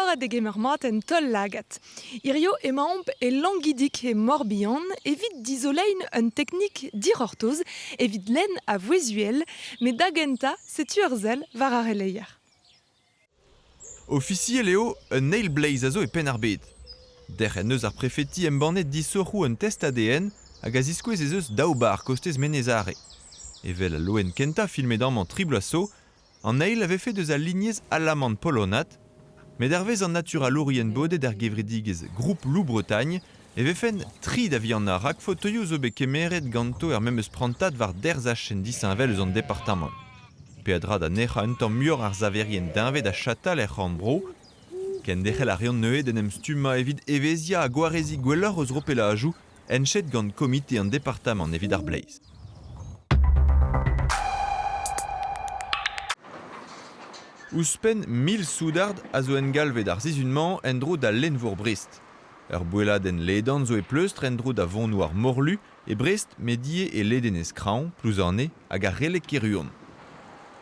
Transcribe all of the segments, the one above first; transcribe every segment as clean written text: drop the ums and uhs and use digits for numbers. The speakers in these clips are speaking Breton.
deoc'h ha degemer mat en taol lagad. Hirio emaomp e Langidig e Morbihan evit dizoleiñ un teknik dic'hortoz evit lenn a vouezh uhel, met da gentañ setu ur sell war ar c'heleier. Ofisiel eo un eil bleiz a zo e Penn-ar-Bed. Dec'h en deus ar prefeti embannet disoc'hoù un test ADN hag a ziskouez ez eus daou bar kostez Menez Are. Evel al loen kentañ filmet amañ tri bloaz zo, an eil a vefe deus al lignez alaman-polonat, met hervez an naturalourien bodet er gevredigezh Groupe Loup Bretagne e vefent tri da vihanañ rak fotoioù zo bet kemeret ganto er memes prantad war derzachenn disheñvel eus an departamant. Peadra da nec'hañ un tamm muioc'h ar saverien deñved ha chatal er c'horn-bro. Kenderc'hel a reont neuze d'en em stummañ evit evezhiañ ha gwareziñ gwelloc'h o zropellajoù henchet gant komite an departamant evit ar bleiz. Ouzhpenn 1000 soudard a zo engalvet ar sizhun-mañ en-dro da lenn-vor Brest. Ur boelladenn ledan zo e pleustr en-dro da vonoù ar morlu e Brest met ivez e ledenez Kraoñ, Plouzane hag ar Releg-Kerhuon.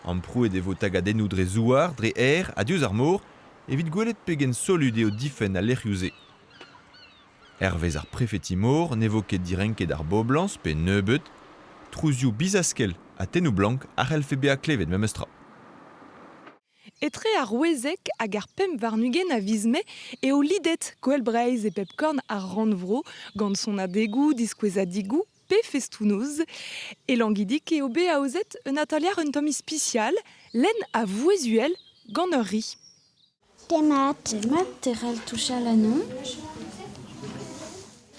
Amprouet e vo tagadennoù dre zouar, dre aer ha diouzh ar mor evit gwelet pegen solut eo difenn al lec'hioù-se. Hervez ar prefeti-mor ne vo ket direnket ar boblañs pe nebeut, trouzioù bizaskell ha tennoù blank a c'hellfe bezañ klevet memes tra. Etre ar Ouezeg hag ar 25 a viz Mae eo lidet Gouel Breizh e pep korn ar rannvro gant sonadegoù, diskouezadigoù pe festoù-noz. E Langidig eo bet aozet un atalier un tamm ispisial, lenn a vouezh uhel gant ur ri. Demat. Demat, Terral Touchal anon.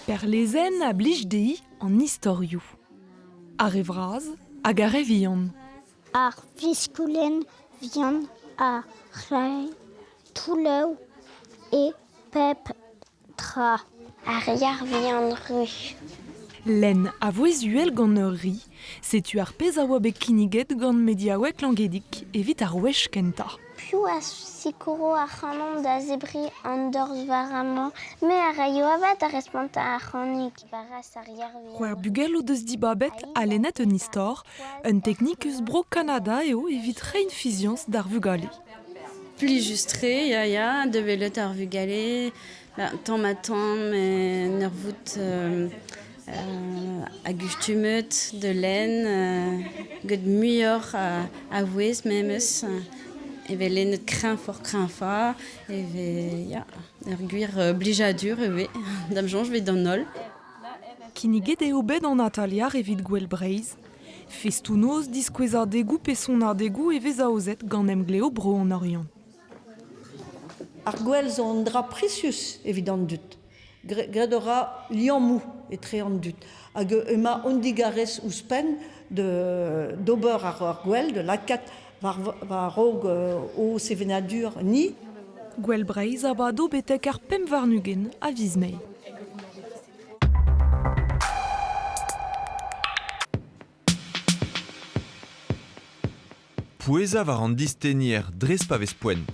Perlezenn a blij dezhi an istorioù. Ar re vras hag ar re vihan. Ar viskoulenn vihan a rae toulloù e pep tra. Ar yar vihan ruz. Lenn a vouezh uhel gant ur ri, setu ar pezh a oa bet kinniget gant mediaoueg Langedig evit ar wech kentañ. Piv a sikouro ac'hanomp da zebriñ an dorzh vara-mañ? Me a raio avat, a responta ar c'hanig. C'hwec'h bugel o deus dibabet ha lennet un istor. Un teknik eus Bro-Kanada eo evit reiñ fiziañs d'ar vugale. Plijus-tre, ya, ya, da welet ar vugale, tamm-ha-tamm en ur vout agustumet da lenn, get muioc'h a vouezh memes, evel lennet kreñvoc'h-kreñvañ, e vez ya, ur gwir blijadur ivez, da'm soñj evit an holl. Kinniget eo bet an atalier evit Gouel Breizh. Festoù-noz, diskouezadegoù pe sonadegoù e vez aozet gant Emglev Bro an Oriant. Ar gwel zo un dra prisius evit an dud. Graet a ra liammoù etre an dud. Hag emañ hon digarez ouzhpenn d'ober ar gwel, da lakaat war-raok o sevenadur ni. Gouel Breizh a bado betek ar 25 a viz Mae. Pouezañ war an distenier dres pa vez poent.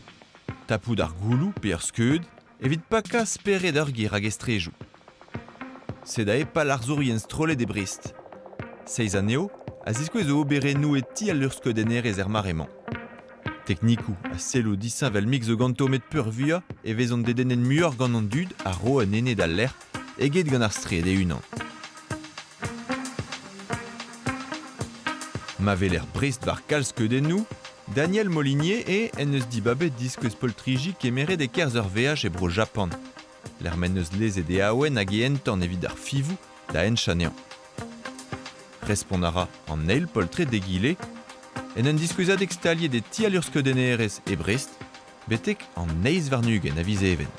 Tapout ar gouloù pe ar skeud evit pakañ spered ur ger hag estrejoù. Sed aze pal arzourien strollet e Brest. Seizh anezho a ziskouez o oberennoù e ti al luc'hskeudennerezh er mare-mañ. Teknikoù ha selloù disheñvel-mik zo ganto met peurvuiañ e vezont dedennet muioc'h gant an dud a ro un ene d'al lec'h eget gant ar straed e-unan. Ma weler Brest war kalz skeudennoù, Daniel Molinier eo en deus dibabet diskouez poltriji kemeret e-kerzh ur veaj e Bro-Japan, lec'h m'en deus lezet e awen hag e entan evit ar fivoù da henchañ anezhañ. Respont a ra an eil poltred d'egile en un diskouezadeg staliet e ti al luc'hskeudennerezh e Brest betek an 28 a viz Even.